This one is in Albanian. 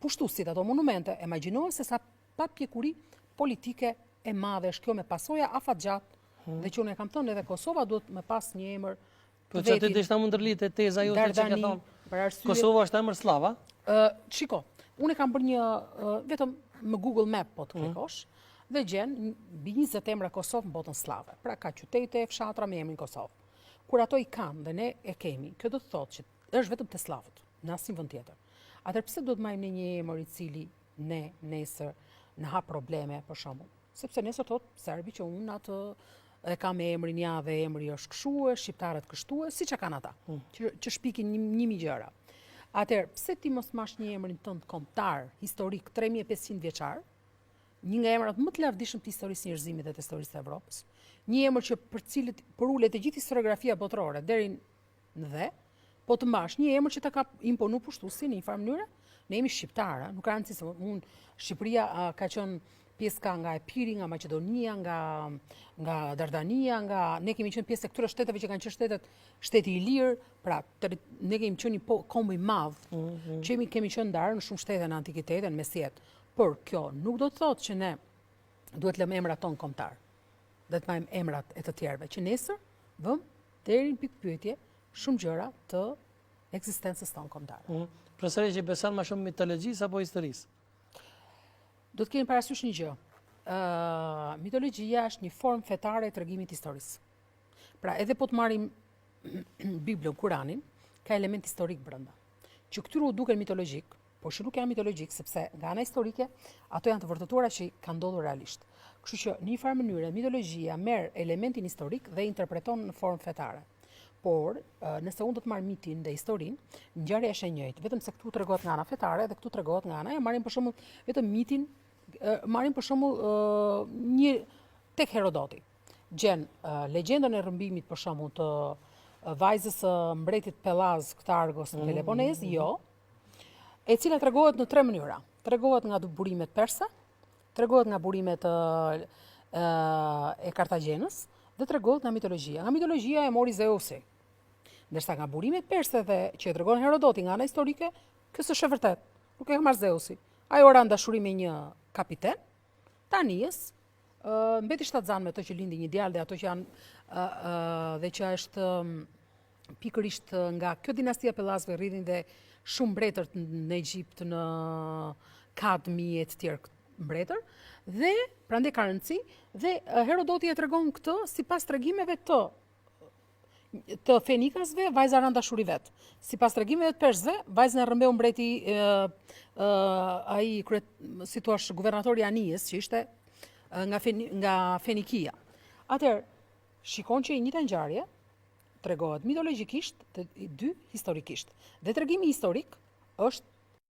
pushtuesit ato monumente, imagjinoje se sa papjekuri politike e madhe është kjo me pasoja afatgjatë hmm. dhe që unë e kam thënë edhe Kosova duhet me pas një emër Po që aty deshta me ndërlidh te teza jote që ke thonë. Kosova është emër sllav, a? Shiko, unë e kam bërë një, vetëm me Google Map po të mhm. klikosh, dhe gjen mbi 20 emra Kosovë në botën sllave. Pra ka qytete, fshatra me emrin Kosovë. Kur ato i kanë dhe ne e kemi, kjo do të thotë që është vetëm te sllavët, në asnjë vend tjetër. Atëherë pse duhet marrim ne një emër i cili ne nesër na hap probleme, për shembull? Sepse nesër thotë serbi që unë atë e kam emrin ja dhe emri është kështu e, shqiptarët kështu e, siç e kanë ata, mm. që, që shpikin një, një mijë gjëra. Atëherë, pse ti mos marrësh një emrin tënd kombëtar, historik, 3500 vjeçar, një nga emrat më të lavdishëm të historisë njerëzimit dhe të historisë së Evropës, një emër që për cilit përulet e gjithë historiografia botërore deri në dhe, po të mbash një emër që ta ka imponu pushtuesi në një farë mënyre, ne jemi shqiptarë, nuk ka rëndësi se unë Shqipëria ka qenë pjesë ka nga Epiri, nga Maqedonia, nga nga Dardania, nga ne kemi qenë pjesë e këtyre shteteve që kanë qenë shtetet shteti ilir, pra ter, ne kemi qenë një po, komb i madh, mm -hmm. që kemi kemi qenë ndarë në shumë shtete në antikitet, në mesjetë. Por kjo nuk do të thotë që ne duhet lëmë emrat tonë kombëtar. Dhe të marrim emrat e të tjerëve, që nesër vëmë deri në pikëpyetje shumë gjëra të ekzistencës tonë kombëtare. Mm. Profesore që beson më shumë mitologjisë apo historisë? Do të kemi parasysh një gjë. Ë uh, mitologjia është një formë fetare e tregimit të historisë. Pra, edhe po të marrim Biblën, Kuranin, ka element historik brenda. Që këtyre u duken mitologjik, por që nuk janë mitologjik, sepse nga ana historike, ato janë të vërtetuara që kanë ndodhur realisht. Kështu që në një farë mënyre, mitologjia merr elementin historik dhe interpreton në formë fetare. Por, nëse unë do të marr mitin dhe historinë, ngjarja është e njëjtë, vetëm se këtu tregohet nga ana fetare dhe këtu tregohet nga ana. E marrim për shembull vetëm mitin, marrim për shembull një tek Herodoti. Gjen legjendën e rrëmbimit për shembull të vajzës së mbretit Pellazg të Argos në mm. Peloponez, jo, e cila tregohet në tre mënyra. Tregohet nga burimet perse, tregohet nga burimet e Kartagjenës dhe tregohet nga mitologjia. Nga mitologjia e mori Zeusi. Ndërsa nga burimet perse dhe që e tregon Herodoti nga ana historike, kjo s'është e vërtetë. Nuk e ka marrë Zeusi. Ajo ra në dashuri me një kapiten të anijes, mbeti shtatzënë me të që lindi një djalë dhe ato që janë dhe që është pikërisht nga kjo dinastia e Pellazgëve rridhin dhe shumë mbretër në Egjipt, në Kadmi e të tjerë mbretër dhe prandaj ka rëndësi dhe Herodoti e tregon këtë sipas tregimeve të të Fenikasve, vajza ra në dashuri vetë. Sipas tregimeve të Persëve, vajzën e rrëmbeu mbreti ë ë ai krye si thua guvernatori i anijes që ishte nga Feni, nga Fenikia. Atëherë shikon që e njëjta ngjarje tregohet mitologjikisht dhe dy historikisht. Dhe tregimi historik është